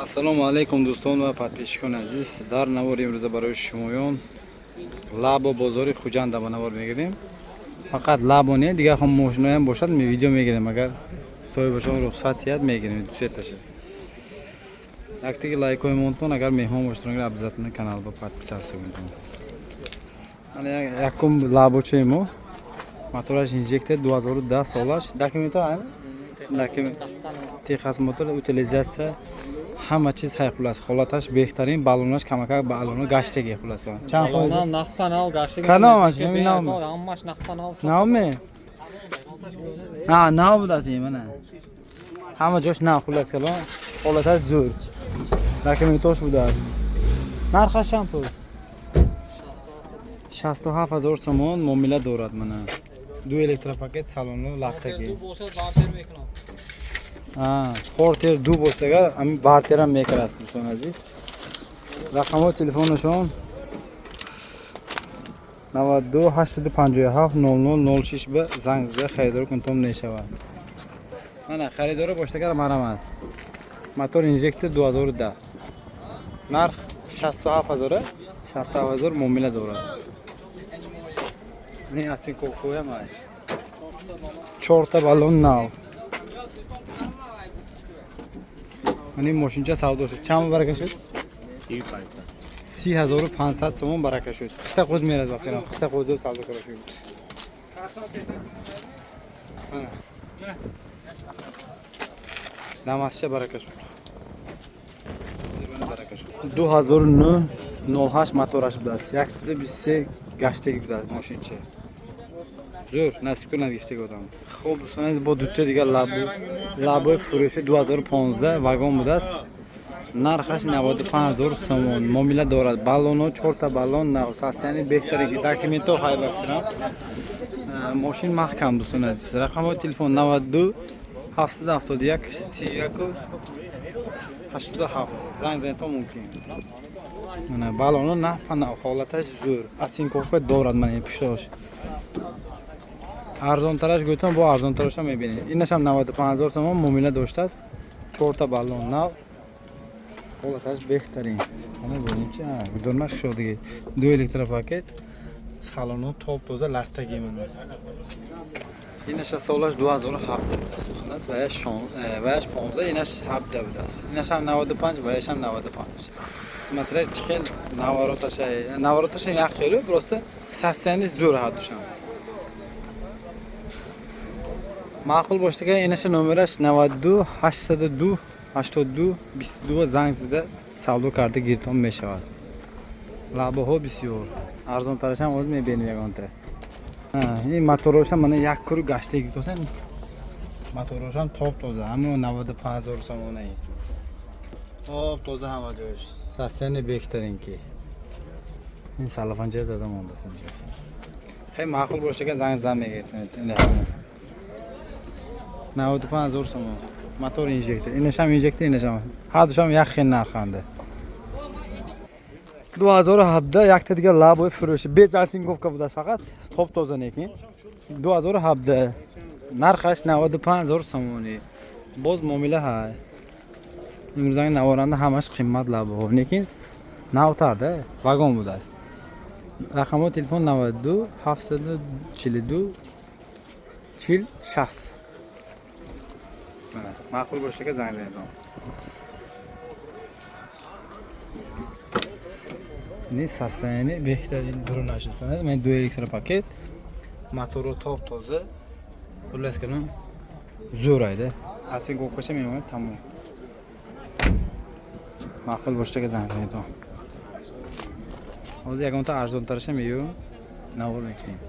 Ассалому алайкум, дӯстон ва подписчикони азиз. Дар навори имрӯза барои шумоён Лабо бозори Хуҷанда ба навор мегирем. Фақат Лабо не, дигар ҳам мошиноям бошад, видео мегирем. Агар соҳибашон рухсат диҳад, мегирем дусеташа. Яктиги лайкҳои монтон, агар меҳмон бошад, обязательно канал ба подписаться кунед. Ана якум лабочаи мо, мотораш инжектор, 2010 солаш, документҳо, документ, техосмотр, утилизация, ҳама чиз ҳай. Хулас, ҳолаташ беҳтарин, баллонаш камакак баллоно гаштаги. Хулас, чанд фоиз? Баллонам нақпа нав гаштаги. Кадомаш? Нав? Ҳамаш нақпа нав. Навме? А, нав будааст ин, мана. Ҳама ҷош нав, хулас калон, ҳолаташ зӯр. Документош будааст. Нархаш чанд пул? 67 000 сомон, муомила дорад, мана. Ду электропакет, салону латтаги. Ду бошад, бартер мекунам. Портер ду бошад агар, ҳамин бартерам мекард, дӯстони азиз. Рақамҳои телефонашон 92 857 00 06, ба занг зада харидорӣ кунтон мешавад. Мана, харидорӣ бошад агар, марамад. Мотор инжектор, 2010, нарх 67 000, 67 000, муомила дорад. Ин аслин кокоям ай. Чорта баллон нав. Ман ин мошинча савдо шуд. Чанд барака шуд? 30 500 сомон барака шуд. Қиста қӯз мерад вақти қиста қӯз савдо кара шуд. Намазча барака шуд. Барака шуд. 2009 08 мотораш будааст. 123 гаштаги будааст мошинча. Зӯр, насиб кунад гифтаги одам. Хуб, дӯстони, бо дута дигар лабу лабои фурӯши 2015 вагон будааст. Нархаш 95 000 сомон, муомила дорад. Баллоно, чорта баллон нав, состояние беҳтаре, документҳо ҳай ба фикрам. Мошин маҳкам, дӯстони азиз. Рақамҳои телефон 92 771 31 87, занг занедтон мумкин. Мана, баллоно нав нав, ҳолаташ зӯр. Осинковка дорад, мана ин пуштош. Арзонтараш гӯйтон, бо арзонтарашам мебинед. Инашам 95 000 сомон, муомила доштааст. Чорта баллон нав. Ҳолаташ беҳтарин. Ана бинем чи, дурнаш шудиги. Ду электропакет, салону топ тоза, латтаги мана. Инаша солаш 2017 будааст, ваяш ваяш 15, инаш 17 будааст. Инашам 95, ваяшам 95. Смотря чӣ хел навороташа, навороташа як хелу, просто состояние зӯр ҳардушам. Маъқул бошад агар, инаша номераш 92 802 82 22, занг зада савдо карда гиртон мешавад. Лабоҳо бисёр. Арзонтарашам оз мебинем ягонта. Ин моторошам мана як кур гаштаги гиртосан. Моторошам топ тоза, ҳамо 95 000 сомонаи. Топ тоза ҳама ҷош. Состояние беҳтарин ки. Ин салафанча зада мондааст инҷо. Хеле маъқул бошад агар, занг зада мегиред. 95 000 сомон. Мотор инжектор. Инашам инжектор, инашам. Ҳардушам як хел нарханда. 2017 якта дигар лабои фурӯши без осинковка будааст, фақат топ тоза некин. 2017, нархаш 95 000 сомонӣ. Боз муомила ҳай. Имрӯзанги наворанда ҳамаш қимат лабоҳо. Лекин навтар да, вагон будааст. Рақамҳои телефон 92 742 40 60. Мана, маъқул бошад агар, занг занедон. Ин состояние беҳтарин дурунаш, дӯстони. Ман ду электропакет, моторо топ тоза. Хуллас калон зӯр айда. Осинковкаша мемонад, тамом. Маъқул бошад агар, занг занедон. Ҳозир ягонта арзонтараша меём, навор мекунем.